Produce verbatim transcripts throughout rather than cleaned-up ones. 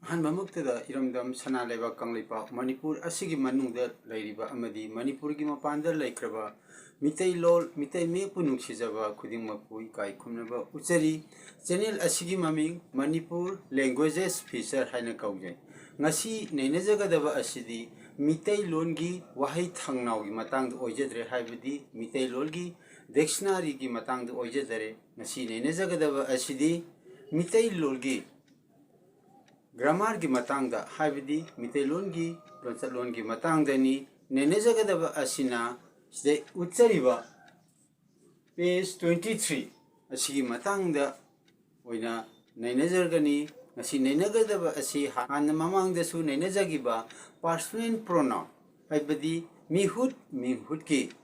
ꯑꯍꯥꯟꯕꯃꯛꯇꯗ ꯏꯔꯝꯗꯝ ꯁꯅꯥ ꯂꯩꯕꯥꯛ ꯀꯪꯂꯩꯄꯥꯛ ꯃꯅꯤꯄꯨꯔ ꯑꯁꯤꯒꯤ ꯃꯅꯨꯡꯗ ꯂꯩꯔꯤꯕ ꯑꯃꯗꯤ ꯃꯅꯤꯄꯨꯔꯒꯤ ꯃꯄꯥꯟꯗ ꯂꯩꯈ꯭ꯔꯕ ꯃꯤꯇꯩꯂꯣꯟ, ꯃꯤꯇꯩ ꯃꯌꯦꯛꯄꯨ ꯅꯨꯡꯁꯤꯖꯕ ꯈꯨꯗꯤꯡꯃꯛꯄꯨ ꯏꯀꯥꯏ ꯈꯨꯝꯅꯕ ꯎꯠꯆꯔꯤ꯫ ꯆꯦꯅꯦꯜ ꯑꯁꯤꯒꯤ ꯃꯃꯤꯡ ꯃꯅꯤꯄꯨꯔ ꯂꯦꯡꯒ꯭ꯋꯦꯖꯦꯁ ꯐꯤꯆꯔ ꯍꯥꯏꯅ ꯀꯧꯖꯩ꯫ ꯉꯁꯤ ꯅꯩꯅꯖꯒꯗꯕ ꯑꯁꯤꯗꯤ ꯃꯤꯇꯩꯂꯣꯟꯒꯤ ꯋꯥꯍꯩ ꯊꯪꯅꯥꯎꯒꯤ ꯃꯇꯥꯡꯗ ꯑꯣꯏꯖꯗ꯭ꯔꯦ, ꯍꯥꯏꯕꯗꯤ ꯃꯤꯇꯩꯂꯣꯟꯒꯤ ꯗꯤꯛꯁꯅꯥꯔꯤꯒꯤ ꯃꯇꯥꯡꯗ ꯑꯣꯏꯖꯗꯔꯦ꯫ ꯉꯁꯤ ꯅꯩꯅꯖꯒꯗꯕ ꯑꯁꯤꯗꯤ ꯃꯤꯇꯩꯂꯣꯟꯒꯤ ꯒ꯭ꯔꯥꯃꯥꯔꯒꯤ ꯃꯇꯥꯡꯗ, ꯍꯥꯏꯕꯗꯤ ꯃꯤꯇꯩꯂꯣꯟꯒꯤ ꯂꯣꯟꯆꯠꯂꯣꯟꯒꯤ ꯃꯇꯥꯡꯗꯅꯤ꯫ ꯅꯩꯅꯖꯒꯗꯕ ꯑꯁꯤꯅ ꯁꯤꯗ ꯎꯠꯆꯔꯤꯕ ꯄꯦꯖ ꯇ꯭ꯋꯦꯟꯇꯤ ꯊ꯭ꯔꯤ ꯑꯁꯤꯒꯤ ꯃꯇꯥꯡꯗ ꯑꯣꯏꯅ ꯅꯩꯅꯖꯔꯒꯅꯤ꯫ ꯉꯁꯤ ꯅꯩꯅꯒꯗꯕ ꯑꯁꯤ ꯍꯥꯟꯅ ꯃꯃꯥꯡꯗꯁꯨ ꯅꯩꯅꯖꯈꯤꯕ ꯄꯥꯔꯁꯣꯅꯦꯜ ꯄ꯭ꯔꯣꯅꯥꯎꯟ, ꯍꯥꯏꯕꯗꯤ ꯃꯤꯍꯨꯠ, ꯃꯤꯍꯨꯠꯀꯤ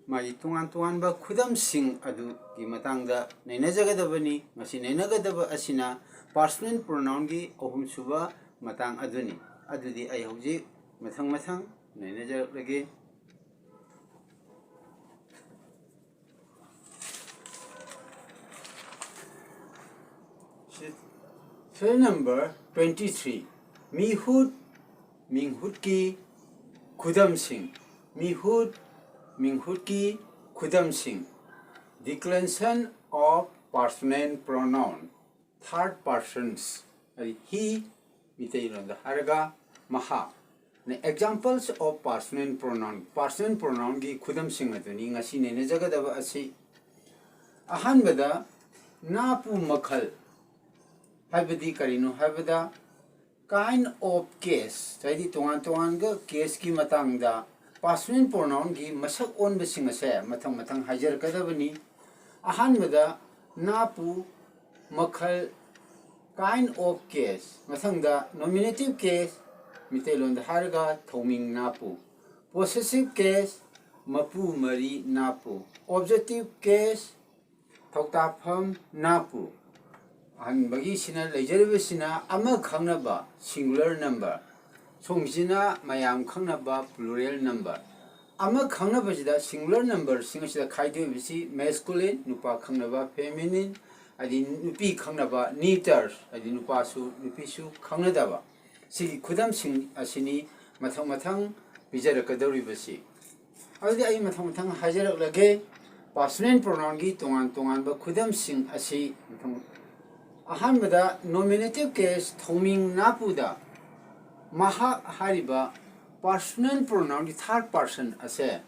ꯃꯥꯒꯤ ꯇꯣꯉꯥꯟ ꯇꯣꯉꯥꯟꯕ ꯈꯨꯗꯝꯁꯤꯡ ꯑꯗꯨꯒꯤ ꯃꯇꯥꯡꯗ ꯅꯩꯅꯖꯒꯗꯕꯅꯤ꯫ ꯉꯁꯤ ꯅꯩꯅꯒꯗꯕ ꯑꯁꯤꯅ ꯄꯥꯔꯁꯣꯅꯦꯜ ꯄ꯭ꯔꯣꯅꯥꯎꯟꯒꯤ ꯑꯍꯨꯝꯁꯨꯕ ꯃꯇꯥꯡ ꯑꯗꯨꯅꯤ꯫ ꯑꯗꯨꯗꯤ ꯑꯩ ꯍꯧꯖꯤꯛ ꯃꯊꯪ ꯃꯊꯪ ꯅꯩꯅꯖꯔꯛꯂꯒꯦ꯫ Serial number twenty three, ꯃꯤꯍꯨꯠ, ꯃꯤꯡꯍꯨꯠꯀꯤ ꯈꯨꯗꯝꯁꯤꯡ꯫ ꯃꯤꯍꯨꯠ, ꯃꯤꯡꯍꯨꯠꯀꯤ ꯈꯨꯗꯝꯁꯤꯡ꯫ Declension of personal pronoun, third persons, ꯍꯥꯏꯗꯤ he, ꯃꯤꯇꯩꯂꯣꯟꯗ ꯍꯥꯏꯔꯒ ꯃꯍꯥꯛ꯫ Examples of personal pronoun, personal pronounꯒꯤ ꯈꯨꯗꯝꯁꯤꯡ ꯑꯗꯨꯅꯤ ꯉꯁꯤ ꯅꯩꯅꯖꯒꯗꯕ ꯑꯁꯤ꯫ ꯑꯍꯥꯟꯕꯗ ꯅꯥꯄꯨ ꯃꯈꯜ ꯍꯥꯏꯕꯗꯤ ꯀꯔꯤꯅꯣ ꯍꯥꯏꯕꯗ, kind of case, ꯍꯥꯏꯗꯤ ꯇꯣꯉꯥꯟ ꯇꯣꯉꯥꯟꯕ ꯀꯦꯁꯀꯤ ꯃꯇꯥꯡꯗ ꯄꯥꯔꯁꯣꯅꯦꯜ ꯄ꯭ꯔꯣꯅꯥꯎꯟꯒꯤ ꯃꯁꯛ ꯑꯣꯟꯕꯁꯤꯡ ꯑꯁꯦ ꯃꯊꯪ ꯃꯊꯪ ꯍꯥꯏꯖꯔꯛꯀꯗꯕꯅꯤ꯫ ꯑꯍꯥꯟꯕꯗ ꯅꯥꯄꯨ ꯃꯈꯜ, kind of case, ꯃꯊꯪꯗ nominative case, ꯃꯤꯇꯩꯂꯣꯟꯗ ꯍꯥꯏꯔꯒ ꯊꯧꯃꯤꯡ ꯅꯥꯄꯨ, possessive case, ꯃꯄꯨ ꯃꯔꯤ ꯅꯥꯄꯨ, objective case, ꯊꯧꯇꯥꯛꯐꯝ ꯅꯥꯄꯨ꯫ ꯑꯍꯥꯟꯕꯒꯤꯁꯤꯅ ꯂꯩꯖꯔꯤꯕꯁꯤꯅ ꯑꯃ ꯈꯪꯅꯕ singular number, ꯁꯣꯝꯒꯤꯁꯤꯅ ꯃꯌꯥꯝ ꯈꯪꯅꯕ plural number꯫ ꯑꯃ ꯈꯪꯅꯕꯁꯤꯗ singular numberꯁꯤꯡ ꯑꯁꯤꯗ ꯈꯥꯏꯗꯣꯛꯏꯕꯁꯤ masculine, ꯅꯨꯄꯥ ꯈꯪꯅꯕ feminine, ꯍꯥꯏꯗꯤ ꯅꯨꯄꯤ ꯈꯪꯅꯕ, neuter, ꯍꯥꯏꯗꯤ ꯅꯨꯄꯥꯁꯨ ꯅꯨꯄꯤꯁꯨ ꯈꯪꯅꯗꯕ, ꯁꯤꯒꯤ ꯈꯨꯗꯝꯁꯤꯡ ꯑꯁꯤꯅꯤ ꯃꯊꯪ ꯃꯊꯪ ꯄꯤꯖꯔꯛꯀꯗꯧꯔꯤꯕꯁꯤ꯫ ꯑꯗꯨꯗꯤ ꯑꯩ ꯃꯊꯪ ꯃꯊꯪ ꯍꯥꯏꯖꯔꯛꯂꯒꯦ꯫ Personal pronounꯒꯤ ꯇꯣꯉꯥꯟ ꯇꯣꯉꯥꯟꯕ ꯈꯨꯗꯝꯁꯤꯡ ꯑꯁꯤ ꯃꯊꯪ, ꯑꯍꯥꯟꯕꯗ nominative case, ꯊꯧꯃꯤꯡ ꯅꯥꯄꯨꯗ ꯃꯍꯥꯛ ꯍꯥꯏꯔꯤꯕ personal pronounꯒꯤ third person ꯑꯁꯦ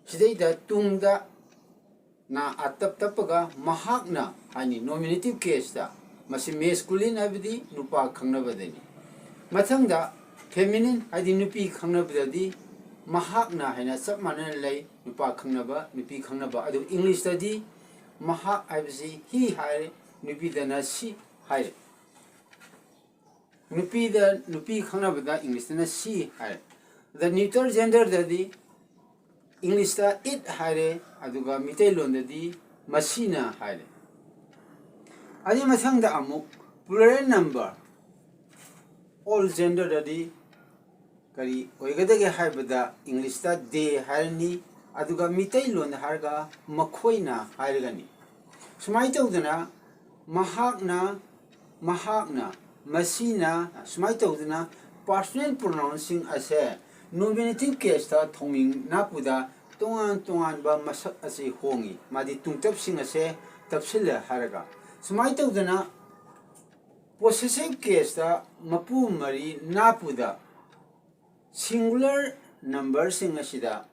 ꯁꯤꯗꯩꯗ ꯇꯨꯡꯗ ꯅ ꯑꯇꯞ ꯇꯞꯄꯒ ꯃꯍꯥꯛꯅ ꯍꯥꯏꯅꯤ, nominative caseꯇ꯫ ꯃꯁꯤ masculine ꯍꯥꯏꯕꯗꯤ ꯅꯨꯄꯥ ꯈꯪꯅꯕꯗꯅꯤ꯫ ꯃꯊꯪꯗ feminine ꯍꯥꯏꯗꯤ ꯅꯨꯄꯤ ꯈꯪꯅꯕꯗꯗꯤ ꯃꯍꯥꯛꯅ ꯍꯥꯏꯅ ꯆꯞ ꯃꯥꯟꯅꯅ ꯂꯩ, ꯅꯨꯄꯥ ꯈꯪꯅꯕ, ꯅꯨꯄꯤ ꯈꯪꯅꯕ꯫ ꯑꯗꯨ Englishꯇꯗꯤ ꯃꯍꯥꯛ ꯍꯥꯏꯕꯁꯤ he ꯍꯥꯏꯔꯦ, ꯅꯨꯄꯤꯗꯅ she ꯍꯥꯏꯔꯦ꯫ ꯅꯨꯄꯤꯗ, ꯅꯨꯄꯤ ꯈꯪꯅꯕꯗ Englishꯇꯅ she ꯍꯥꯏꯔꯦ꯫ ꯑꯗ neuter genderꯗꯗꯤ Englishꯇ it ꯍꯥꯏꯔꯦ, ꯑꯗꯨꯒ ꯃꯤꯇꯩꯂꯣꯟꯗꯗꯤ ꯃꯁꯤꯅ ꯍꯥꯏꯔꯦ꯫ ꯑꯗꯨꯒꯤ ꯃꯊꯪꯗ ꯑꯃꯨꯛ plural number, all genderꯗꯗꯤ ꯀꯔꯤ ꯑꯣꯏꯒꯗꯒꯦ ꯍꯥꯏꯕꯗ Englishꯇ they ꯍꯥꯏꯔꯅꯤ, ꯑꯗꯨꯒ ꯃꯤꯇꯩꯂꯣꯟꯗ ꯍꯥꯏꯔꯒ ꯃꯈꯣꯏꯅ ꯍꯥꯏꯔꯒꯅꯤ꯫ ꯁꯨꯃꯥꯏꯅ ꯇꯧꯗꯅ ꯃꯍꯥꯛꯅ, ꯃꯍꯥꯛꯅ, ꯃꯁꯤꯅ, ꯁꯨꯃꯥꯏꯅ ꯇꯧꯗꯅ personal pronounꯁꯤꯡ ꯑꯁꯦ nominative caseꯇ ꯊꯧꯃꯤꯡ ꯅꯥꯄꯨꯗ ꯇꯣꯉꯥꯟ ꯇꯣꯉꯥꯟꯕ ꯃꯁꯛ ꯑꯁꯤ ꯍꯣꯡꯉꯤ꯫ ꯃꯥꯗꯤ ꯇꯨꯡꯇꯞꯁꯤꯡ ꯑꯁꯦ ꯇꯞꯁꯤꯜꯂꯦ ꯍꯥꯏꯔꯒ꯫ ꯁꯨꯃꯥꯏꯅ ꯇꯧꯗꯅ possessive caseꯇ ꯃꯄꯨ ꯃꯔꯤ ꯅꯥꯄꯨꯗ singular numberꯁꯤꯡ ꯑꯁꯤꯗ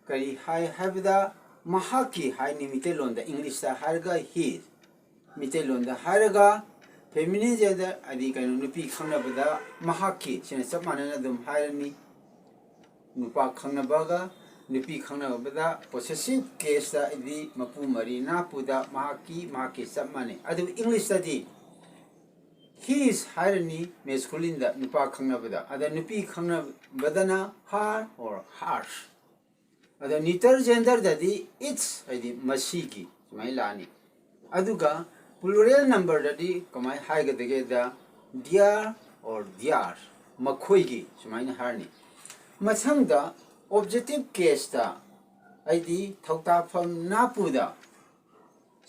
ꯀꯔꯤ ꯍꯥꯏ ꯍꯥꯏꯕꯗ ꯃꯍꯥꯛꯀꯤ ꯍꯥꯏꯅꯤ ꯃꯤꯇꯩꯂꯣꯟꯗ, Englishꯇ ꯍꯥꯏꯔꯒ he, ꯃꯤꯇꯩꯂꯣꯟꯗ ꯍꯥꯏꯔꯒ feminine gender ꯍꯥꯏꯗꯤ ꯀꯩꯅꯣ, ꯅꯨꯄꯤ ꯈꯪꯅꯕꯗ ꯃꯍꯥꯛꯀꯤ ꯁꯤꯅ ꯆꯞ ꯃꯥꯟꯅꯅ ꯑꯗꯨꯝ ꯍꯥꯏꯔꯅꯤ꯫ ꯅꯨꯄꯥ ꯈꯪꯅꯕꯒ ꯅꯨꯄꯤ ꯈꯪꯅꯕꯗ possessive caseꯇ ꯍꯥꯏꯗꯤ ꯃꯄꯨ ꯃꯔꯤ ꯅꯥꯄꯨꯗ ꯃꯍꯥꯛꯀꯤ, ꯃꯍꯥꯛꯀꯤ ꯆꯞ ꯃꯥꯟꯅꯩ꯫ ꯑꯗꯨ Englishꯇꯗꯤ his ꯍꯥꯏꯔꯅꯤ masculineꯗ, ꯅꯨꯄꯥ ꯈꯪꯅꯕꯗ꯫ ꯑꯗ ꯅꯨꯄꯤ ꯈꯪꯅꯕꯗꯅ her or hers꯫ ꯑꯗ neuter genderꯗꯗꯤ its ꯍꯥꯏꯗꯤ ꯃꯁꯤꯒꯤ ꯁꯨꯃꯥꯏꯅ ꯂꯥꯛꯑꯅꯤ꯫ ꯑꯗꯨꯒ plural numberꯗꯗꯤ ꯀꯃꯥꯏꯅ ꯍꯥꯏꯒꯗꯒꯦꯗ their or theirs, ꯃꯈꯣꯏꯒꯤ ꯁꯨꯃꯥꯏꯅ ꯍꯥꯏꯔꯅꯤ꯫ ꯃꯊꯪꯗ objective caseꯇ ꯍꯥꯏꯗꯤ ꯊꯧꯇꯥꯛꯐꯝ ꯅꯥꯄꯨꯗ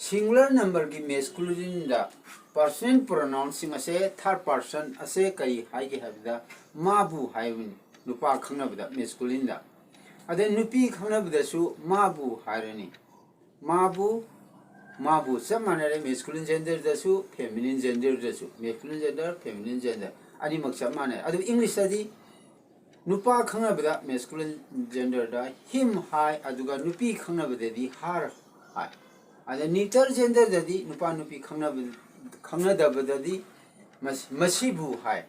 Singular numberꯒꯤ masculineꯗ personal pronounꯁꯤꯡ ꯑꯁꯦ third person ꯑꯁꯦ ꯀꯔꯤ ꯍꯥꯏꯒꯦ ꯍꯥꯏꯕꯗ ꯃꯥꯕꯨ ꯍꯥꯏꯕꯅꯤ, ꯅꯨꯄꯥ ꯈꯪꯅꯕꯗ masculineꯗ꯫ ꯑꯗꯩ ꯅꯨꯄꯤ ꯈꯪꯅꯕꯗꯁꯨ ꯃꯥꯕꯨ ꯍꯥꯏꯔꯅꯤ꯫ ꯃꯥꯕꯨ, ꯃꯥꯕꯨ ꯆꯞ ꯃꯥꯟꯅꯔꯦ masculine genderꯗꯁꯨ feminine genderꯗꯁꯨ, masculine gender, feminine gender ꯑꯅꯤꯃꯛ ꯆꯞ ꯃꯥꯟꯅꯩ꯫ ꯑꯗꯨ Englishꯇꯗꯤ ꯅꯨꯄꯥ ꯈꯪꯅꯕꯗ masculine genderꯗ him ꯍꯥꯏ, ꯑꯗꯨꯒ ꯅꯨꯄꯤ ꯈꯪꯅꯕꯗꯗꯤ her ꯍꯥꯏ꯫ ꯑꯗ neuter genderꯗꯗꯤ ꯅꯨꯄꯥ ꯅꯨꯄꯤ ꯈꯪꯅꯕ, ꯈꯪꯅꯗꯕꯗꯗꯤ ꯃꯁ-, ꯃꯁꯤꯕꯨ ꯍꯥꯏ꯫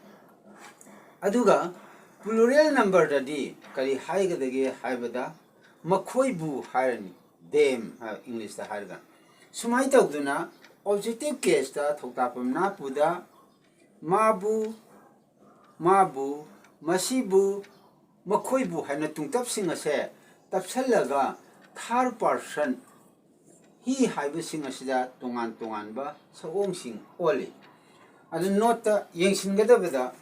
ꯑꯗꯨꯒ plural numberꯗꯗꯤ ꯀꯔꯤ ꯍꯥꯏꯒꯗꯒꯦ ꯍꯥꯏꯕꯗ ꯃꯈꯣꯏꯕꯨ ꯍꯥꯏꯔꯅꯤ, them ꯍꯥꯏ Englishꯇ ꯍꯥꯏꯔꯒ꯫ ꯁꯨꯃꯥꯏꯅ ꯇꯧꯗꯨꯅ objective caseꯇ ꯊꯧꯇꯥꯛꯐꯝ ꯅꯥꯄꯨꯗ ꯃꯥꯕꯨ, ꯃꯥꯕꯨ, ꯃꯁꯤꯕꯨ, ꯃꯈꯣꯏꯕꯨ ꯍꯥꯏꯅ ꯇꯨꯡꯇꯞꯁꯤꯡ ꯑꯁꯦ ꯇꯞꯁꯜꯂꯒ third person he ꯍꯥꯏꯕꯁꯤꯡ ꯑꯁꯤꯗ ꯇꯣꯉꯥꯟ ꯇꯣꯉꯥꯟꯕ ꯁꯑꯣꯡꯁꯤꯡ ꯑꯣꯜꯂꯤ꯫ ꯑꯗꯨ noteꯇ ꯌꯦꯡꯁꯤꯟꯒꯗꯕꯗ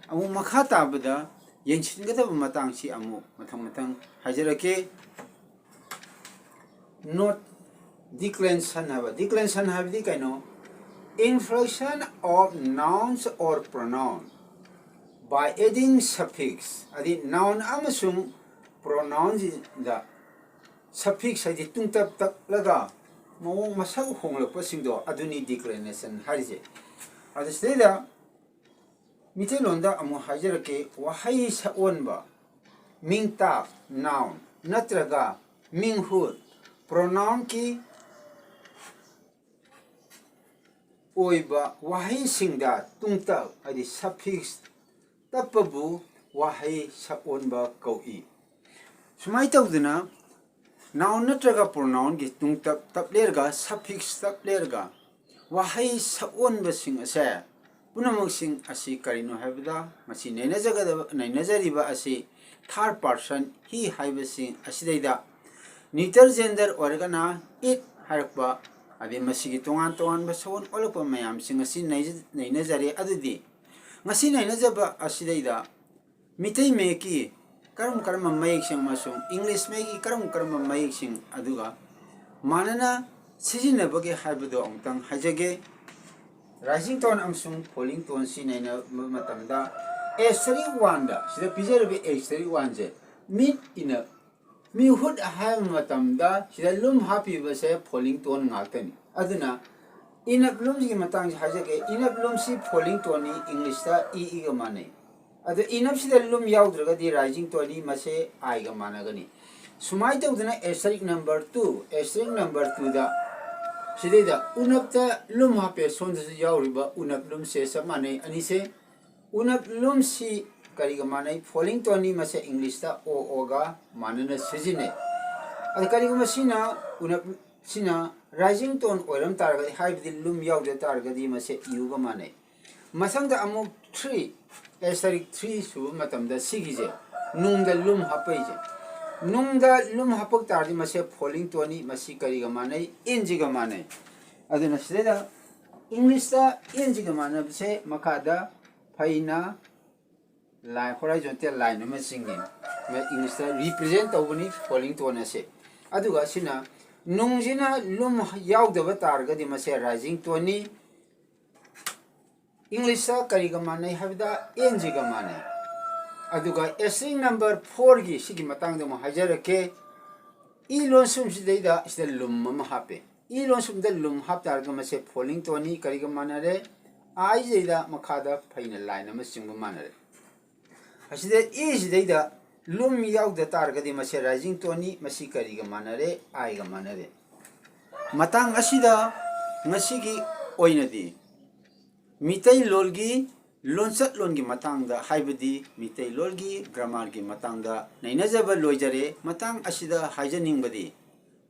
ꯑꯃꯨꯛ ꯃꯈꯥ ꯇꯥꯕꯗ ꯌꯦꯡꯁꯤꯟꯒꯗꯕ ꯃꯇꯥꯡꯁꯤ ꯑꯃꯨꯛ ꯃꯊꯪ ꯃꯊꯪ ꯍꯥꯏꯖꯔꯛꯀꯦ꯫ Note declension ꯍꯥꯏꯕ, declension ꯍꯥꯏꯕꯗꯤ ꯀꯩꯅꯣ? Inflection of nouns or pronoun by adding suffix, ꯍꯥꯏꯗꯤ noun ꯑꯃꯁꯨꯡ pronounꯁꯤꯗ suffix ꯍꯥꯏꯗꯤ ꯇꯨꯡꯇꯞ ꯇꯞꯂꯒ ꯃꯑꯣꯡ ꯃꯁꯛ ꯍꯣꯡꯂꯛꯄꯁꯤꯡꯗꯣ ꯑꯗꯨꯅꯤ declension ꯍꯥꯏꯔꯤꯁꯦ꯫ ꯑꯗꯨ ꯁꯤꯗꯩꯗ ꯃꯤꯇꯩꯂꯣꯟꯗ ꯑꯃꯨꯛ ꯍꯥꯏꯖꯔꯛꯀꯦ, ꯋꯥꯍꯩ ꯁꯛꯑꯣꯟꯕ, ꯃꯤꯡꯇꯥꯛ, noun, ꯅꯠꯇ꯭ꯔꯒ ꯃꯤꯡꯍꯨꯠ, pronounꯀꯤ ꯑꯣꯏꯕ ꯋꯥꯍꯩꯁꯤꯡꯗ ꯇꯨꯡꯇꯞ ꯍꯥꯏꯗꯤ suffix ꯇꯞꯄꯕꯨ ꯋꯥꯍꯩ ꯁꯛꯑꯣꯟꯕ ꯀꯧꯏ꯫ ꯁꯨꯃꯥꯏꯅ ꯇꯧꯗꯅ noun ꯅꯠꯇ꯭ꯔꯒ pronounꯒꯤ ꯇꯨꯡꯇꯞ ꯇꯞꯂꯦꯔꯒ suffix ꯇꯞꯂꯦꯔꯒ ꯋꯥꯍꯩ ꯁꯛꯑꯣꯟꯕꯁꯤꯡ ꯑꯁꯦ ꯄꯨꯝꯅꯃꯛꯁꯤꯡ ꯑꯁꯤ ꯀꯔꯤꯅꯣ ꯍꯥꯏꯕꯗ ꯃꯁꯤ ꯅꯩꯅꯖꯒꯗꯕ, ꯅꯩꯅꯖꯔꯤꯕ ꯑꯁꯤ third person he ꯍꯥꯏꯕꯁꯤꯡ ꯑꯁꯤꯗꯩꯗ neuter gender ꯑꯣꯏꯔꯒꯅ it ꯍꯥꯏꯔꯛꯄ, ꯑꯗꯩ ꯃꯁꯤꯒꯤ ꯇꯣꯉꯥꯟ ꯇꯣꯉꯥꯟꯕ ꯁꯑꯣꯟ ꯑꯣꯜꯂꯛꯄ ꯃꯌꯥꯝꯁꯤꯡ ꯑꯁꯤ ꯅꯩꯖ-, ꯅꯩꯅꯖꯔꯦ꯫ ꯑꯗꯨꯗꯤ ꯉꯁꯤ ꯅꯩꯅꯖꯕ ꯑꯁꯤꯗꯩꯗ ꯃꯤꯇꯩ ꯃꯌꯦꯛꯀꯤ ꯀꯔꯝ ꯀꯔꯝꯕ ꯃꯌꯦꯛꯁꯤꯡ ꯑꯃꯁꯨꯡ English ꯃꯌꯦꯛꯀꯤ ꯀꯔꯝ ꯀꯔꯝꯕ ꯃꯌꯦꯛꯁꯤꯡ ꯑꯗꯨꯒ ꯃꯥꯟꯅꯅ ꯁꯤꯖꯤꯟꯅꯕꯒꯦ ꯍꯥꯏꯕꯗꯣ ꯑꯃꯨꯛꯇꯪ ꯍꯥꯏꯖꯒꯦ꯫ Rising tone ꯑꯃꯁꯨꯡ falling toneꯁꯤ ꯅꯩꯅꯕ ꯃꯇꯝꯗ, ꯑꯦꯁꯇꯔꯤꯛ ꯋꯥꯟꯗ, ꯁꯤꯗ ꯄꯤꯖꯔꯤꯕ ꯑꯦꯁꯇꯔꯤꯛ ꯋꯥꯟꯁꯦ, ꯃꯤꯠ ꯏꯅꯞ, ꯃꯤꯍꯨꯠ ꯍꯥꯏꯕ ꯃꯇꯝꯗ ꯁꯤꯗ ꯂꯨꯝ ꯍꯥꯞꯄꯤꯕꯁꯦ falling tone ꯉꯥꯛꯇꯅꯤ꯫ ꯑꯗꯨꯅ ꯏꯅꯞ ꯂꯨꯝꯁꯤꯒꯤ ꯃꯇꯥꯡꯁꯦ ꯍꯥꯏꯖꯒꯦ꯫ ꯏꯅꯞ ꯂꯨꯝꯁꯤ falling toneꯅꯤ, ꯏꯪꯂꯤꯁꯇ ꯏ ꯏꯒ ꯃꯥꯟꯅꯩ꯫ ꯑꯗꯣ ꯏꯅꯞꯁꯤꯗ ꯂꯨꯝ ꯌꯥꯎꯗ꯭ꯔꯒꯗꯤ rising toneꯅꯤ, ꯃꯁꯦ ꯑꯥꯏꯒ ꯃꯥꯟꯅꯒꯅꯤ꯫ ꯁꯨꯃꯥꯏꯅ ꯇꯧꯗꯅ ꯑꯦꯁꯇꯔꯤꯛ ꯅꯝꯕꯔ ꯇꯨ, ꯑꯦꯁꯇꯔꯤꯛ ꯅꯝꯕꯔ ꯇꯨꯗ ꯁꯤꯗꯩꯗ ꯎꯅꯞꯇ ꯂꯨꯝ ꯍꯥꯞꯄꯦ, ꯁꯣꯝꯗꯁꯨ ꯌꯥꯎꯔꯤꯕ ꯎꯅꯞ ꯂꯨꯝꯁꯦ ꯆꯞ ꯃꯥꯟꯅꯩ ꯑꯅꯤꯁꯦ꯫ ꯎꯅꯞ ꯂꯨꯝꯁꯤ ꯀꯔꯤꯒ ꯃꯥꯟꯅꯩ? Falling toneꯅꯤ, ꯃꯁꯦ ꯏꯪꯂꯤꯁꯇ ꯑꯣ ꯑꯣꯒ ꯃꯥꯟꯅꯅ ꯁꯤꯖꯤꯟꯅꯩ꯫ ꯑꯗ ꯀꯔꯤꯒꯨꯝꯕ ꯁꯤꯅ ꯎꯅꯞ ꯁꯤꯅ rising tone ꯑꯣꯏꯔꯝ ꯇꯥꯔꯒꯗꯤ, ꯍꯥꯏꯕꯗꯤ ꯂꯨꯝ ꯌꯥꯎꯗ ꯇꯥꯔꯒꯗꯤ, ꯃꯁꯦ ꯌꯨꯒ ꯃꯥꯟꯅꯩ꯫ ꯃꯊꯪꯗ ꯑꯃꯨꯛ ꯊ꯭ꯔꯤ, ꯑꯦꯁꯇꯔꯤꯛ ꯊ꯭ꯔꯤ ꯁꯨꯕ ꯃꯇꯝꯗ ꯁꯤꯒꯤꯁꯦ ꯅꯨꯡꯗ ꯂꯨꯝ ꯍꯥꯞꯄꯛꯏꯁꯦ, ꯅꯨꯡꯗ ꯂꯨꯝ ꯍꯥꯞꯄꯛ ꯇꯥꯔꯗꯤ ꯃꯁꯦ falling toneꯅꯤ, ꯃꯁꯤ ꯀꯔꯤꯒ ꯃꯥꯟꯅꯩ? ꯏꯟꯁꯤꯒ ꯃꯥꯟꯅꯩ꯫ ꯑꯗꯨꯅ ꯁꯤꯗꯩꯗ ꯏꯪꯂꯤꯁꯇ ꯏꯟꯁꯤꯒ ꯃꯥꯟꯅꯕꯁꯦ ꯃꯈꯥꯗ ꯐꯩꯅ line, horizontal line ꯑꯃ ꯆꯤꯡꯉꯤ꯫ ꯏꯪꯂꯤꯁꯇ represent ꯇꯧꯕꯅꯤ falling tone ꯑꯁꯦ꯫ ꯑꯗꯨꯒ ꯑꯁꯤꯅ ꯅꯨꯡꯁꯤꯅ ꯂꯨꯝ ꯌꯥꯎꯗꯕ ꯇꯥꯔꯒꯗꯤ ꯃꯁꯦ rising toneꯅꯤ꯫ ꯏꯪꯂꯤꯁꯇ ꯀꯔꯤꯒ ꯃꯥꯟꯅꯩ ꯍꯥꯏꯕꯗ ꯏꯟꯁꯤꯒ ꯃꯥꯟꯅꯩ꯫ ꯑꯗꯨꯒ ꯑꯦꯁꯇꯔꯤꯛ ꯅꯝꯕꯔ ꯐꯣꯔꯒꯤ ꯁꯤꯒꯤ ꯃꯇꯥꯡꯗ ꯑꯃꯨꯛ ꯍꯥꯏꯖꯔꯛꯀꯦ꯫ ꯏ ꯂꯣꯟꯁꯨꯝꯁꯤꯗꯩꯗ ꯁꯤꯗ ꯂꯨꯝ ꯑꯃ ꯍꯥꯞꯄꯦ꯫ ꯏ ꯂꯣꯟꯁꯨꯝꯗ ꯂꯨꯝ ꯍꯥꯞ ꯇꯥꯔꯒ ꯃꯁꯦ falling toneꯅꯤ, ꯀꯔꯤꯒ ꯃꯥꯟꯅꯔꯦ? ꯑꯥꯏꯁꯤꯗꯩꯗ ꯃꯈꯥꯗ ꯐꯩꯅ line ꯑꯃ ꯆꯤꯡꯕ ꯃꯥꯟꯅꯔꯦ꯫ ꯑꯁꯤꯗ ꯏꯁꯤꯗꯩꯗ ꯂꯨꯝ ꯌꯥꯎꯗ ꯇꯥꯔꯒꯗꯤ ꯃꯁꯦ rising toneꯅꯤ, ꯃꯁꯤ ꯀꯔꯤꯒ ꯃꯥꯟꯅꯔꯦ? ꯑꯥꯏꯒ ꯃꯥꯟꯅꯔꯦ꯫ ꯃꯇꯥꯡ ꯑꯁꯤꯗ ꯉꯁꯤꯒꯤ ꯑꯣꯏꯅꯗꯤ ꯃꯤꯇꯩꯂꯣꯟꯒꯤ ꯂꯣꯟꯆꯠꯂꯣꯟꯒꯤ ꯃꯇꯥꯡꯗ, ꯍꯥꯏꯕꯗꯤ ꯃꯤꯇꯩꯂꯣꯟꯒꯤ grammarꯒꯤ ꯃꯇꯥꯡꯗ ꯅꯩꯅꯖꯕ ꯂꯣꯏꯖꯔꯦ꯫ ꯃꯇꯥꯡ ꯑꯁꯤꯗ ꯍꯥꯏꯖꯅꯤꯡꯕꯗꯤ,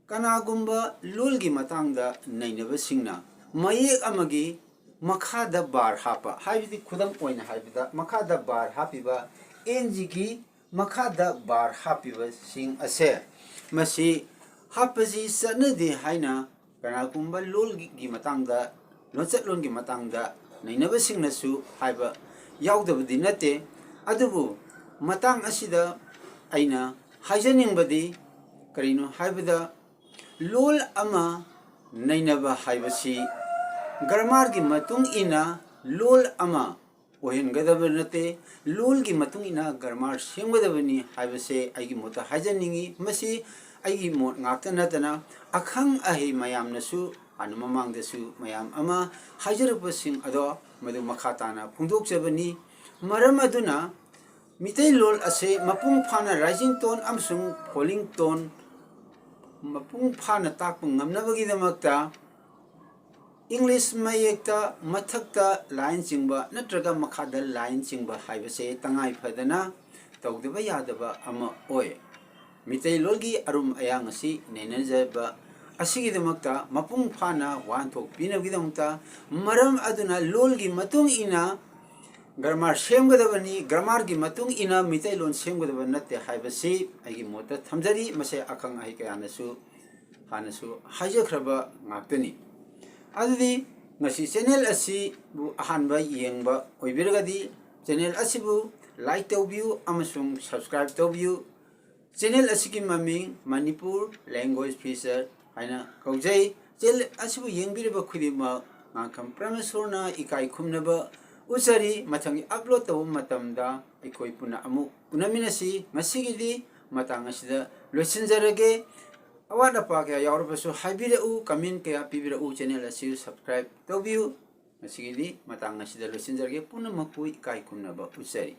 ꯀꯅꯥꯒꯨꯝꯕ ꯂꯣꯜꯒꯤ ꯃꯇꯥꯡꯗ ꯅꯩꯅꯕꯁꯤꯡꯅ ꯃꯌꯦꯛ ꯑꯃꯒꯤ ꯃꯈꯥꯗ bar ꯍꯥꯞꯄ, ꯍꯥꯏꯕꯗꯤ ꯈꯨꯗꯝ ꯑꯣꯏꯅ ꯍꯥꯏꯕꯗ ꯃꯈꯥꯗ bar ꯍꯥꯞꯄꯤꯕ ꯏꯟꯁꯤꯒꯤ ꯃꯈꯥꯗ bar ꯍꯥꯞꯄꯤꯕꯁꯤꯡ ꯑꯁꯦ, ꯃꯁꯤ ꯍꯥꯞꯄꯁꯤ ꯆꯠꯅꯗꯦ ꯍꯥꯏꯅ ꯀꯅꯥꯒꯨꯝꯕ ꯂꯣꯜꯒꯤ ꯃꯇꯥꯡꯗ, ꯂꯣꯟꯆꯠꯂꯣꯟꯒꯤ ꯃꯇꯥꯡꯗ ꯅꯩꯅꯕꯁꯤꯡꯅꯁꯨ ꯍꯥꯏꯕ ꯌꯥꯎꯗꯕꯗꯤ ꯅꯠꯇꯦ꯫ ꯑꯗꯨꯕꯨ ꯃꯇꯥꯡ ꯑꯁꯤꯗ ꯑꯩꯅ ꯍꯥꯏꯖꯅꯤꯡꯕꯗꯤ ꯀꯔꯤꯅꯣ ꯍꯥꯏꯕꯗ, ꯂꯣꯜ ꯑꯃ ꯅꯩꯅꯕ ꯍꯥꯏꯕꯁꯤ ꯒ꯭ꯔꯥꯃꯥꯔꯒꯤ ꯃꯇꯨꯡ ꯏꯟꯅ ꯂꯣꯜ ꯑꯃ ꯑꯣꯏꯍꯟꯒꯗꯕ ꯅꯠꯇꯦ, ꯂꯣꯜꯒꯤ ꯃꯇꯨꯡ ꯏꯟꯅ ꯒ꯭ꯔꯥꯃꯥꯔ ꯁꯦꯝꯒꯗꯕꯅꯤ ꯍꯥꯏꯕꯁꯦ ꯑꯩꯒꯤ ꯃꯣꯠꯇ ꯍꯥꯏꯖꯅꯤꯡꯏ꯫ ꯃꯁꯤ ꯑꯩꯒꯤ ꯃꯣꯠ ꯉꯥꯛꯇ ꯅꯠꯇꯅ ꯑꯈꯪ ꯑꯍꯩ ꯃꯌꯥꯝꯅꯁꯨ ꯍꯥꯟꯅ ꯃꯃꯥꯡꯗꯁꯨ ꯃꯌꯥꯝ ꯑꯃ ꯍꯥꯏꯖꯔꯛꯄꯁꯤꯡ ꯑꯗꯣ ꯃꯗꯨ ꯃꯈꯥ ꯇꯥꯅ ꯐꯣꯡꯗꯣꯛꯆꯕꯅꯤ꯫ ꯃꯔꯝ ꯑꯗꯨꯅ ꯃꯤꯇꯩꯂꯣꯟ ꯑꯁꯤ ꯃꯄꯨꯡ ꯐꯥꯅ rising tone ꯑꯃꯁꯨꯡ falling tone ꯃꯄꯨꯡ ꯐꯥꯅ ꯇꯥꯛꯄ ꯉꯝꯅꯕꯒꯤꯗꯃꯛꯇ English ꯃꯌꯦꯛꯇ ꯃꯊꯛꯇ line ꯆꯤꯡꯕ ꯅꯠꯇ꯭ꯔꯒ ꯃꯈꯥꯗ line ꯆꯤꯡꯕ ꯍꯥꯏꯕꯁꯦ ꯇꯉꯥꯏ ꯐꯗꯅ ꯇꯧꯗꯕ ꯌꯥꯗꯕ ꯑꯃ ꯑꯣꯏ꯫ ꯃꯤꯇꯩꯂꯣꯟꯒꯤ ꯑꯔꯨꯝ ꯑꯌꯥꯡ ꯑꯁꯤ ꯅꯩꯅꯖꯕ ꯑꯁꯤꯒꯤꯗꯃꯛꯇ ꯃꯄꯨꯡ ꯐꯥꯅ ꯋꯥꯍꯟꯊꯣꯛ ꯄꯤꯅꯕꯒꯤꯗꯃꯛꯇ, ꯃꯔꯝ ꯑꯗꯨꯅ ꯂꯣꯜꯒꯤ ꯃꯇꯨꯡ ꯏꯟꯅ ꯒ꯭ꯔꯥꯃꯥꯔ ꯁꯦꯝꯒꯗꯕꯅꯤ, ꯒ꯭ꯔꯥꯃꯥꯔꯒꯤ ꯃꯇꯨꯡ ꯏꯟꯅ ꯃꯤꯇꯩꯂꯣꯟ ꯁꯦꯝꯒꯗꯕ ꯅꯠꯇꯦ ꯍꯥꯏꯕꯁꯤ ꯑꯩꯒꯤ ꯃꯣꯠꯇ ꯊꯝꯖꯔꯤ꯫ ꯃꯁꯤ ꯑꯈꯪ ꯑꯍꯩ ꯀꯌꯥꯅꯁꯨ ꯍꯥꯟꯅꯁꯨ ꯍꯥꯏꯖꯈ꯭ꯔꯕ ꯉꯥꯛꯇꯅꯤ꯫ ꯑꯗꯨꯗꯤ ꯉꯁꯤ channel ꯑꯁꯤꯕꯨ ꯑꯍꯥꯟꯕ ꯌꯦꯡꯕ ꯑꯣꯏꯕꯤꯔꯒꯗꯤ channel ꯑꯁꯤꯕꯨ like ꯇꯧꯕꯤꯌꯨ ꯑꯃꯁꯨꯡ subscribe ꯇꯧꯕꯤꯌꯨ꯫ Channel ꯑꯁꯤꯒꯤ ꯃꯃꯤꯡ ꯃꯅꯤꯄꯨꯔ Language Feature ꯍꯥꯏꯅ ꯀꯧꯖꯩ꯫ Channel ꯑꯁꯤꯕꯨ ꯌꯦꯡꯕꯤꯔꯤꯕ ꯈꯨꯗꯤꯡꯃꯛ ꯉꯥꯡꯈꯝ ꯄ꯭ꯔꯃꯦꯁꯣꯔꯅ ꯏꯀꯥꯏ ꯈꯨꯝꯅꯕ ꯎꯠꯆꯔꯤ꯫ ꯃꯊꯪꯒꯤ upload ꯇꯧꯕ ꯃꯇꯝꯗ ꯑꯩꯈꯣꯏ ꯄꯨꯟꯅ ꯑꯃꯨꯛ ꯎꯅꯃꯤꯟꯅꯁꯤ꯫ ꯉꯁꯤꯒꯤꯗꯤ ꯃꯇꯥꯡ ꯑꯁꯤꯗ ꯂꯣꯏꯁꯤꯟꯖꯔꯒꯦ꯫ ꯑꯋꯥꯠ ꯑꯄꯥ ꯀꯌꯥ ꯌꯥꯎꯔꯕꯁꯨ ꯍꯥꯏꯕꯤꯔꯛꯎ, comment ꯀꯌꯥ ꯄꯤꯕꯤꯔꯛꯎ, channel ꯑꯁꯤ subscribe ꯇꯧꯕꯤꯌꯨ꯫ ꯉꯁꯤꯒꯤꯗꯤ ꯃꯇꯥꯡ ꯑꯁꯤꯗ ꯂꯣꯏꯁꯤꯟꯖꯔꯒꯦ꯫ ꯄꯨꯝꯅꯃꯛꯄꯨ ꯏꯀꯥꯏ ꯈꯨꯝꯅꯕ ꯎꯠꯆꯔꯤ꯫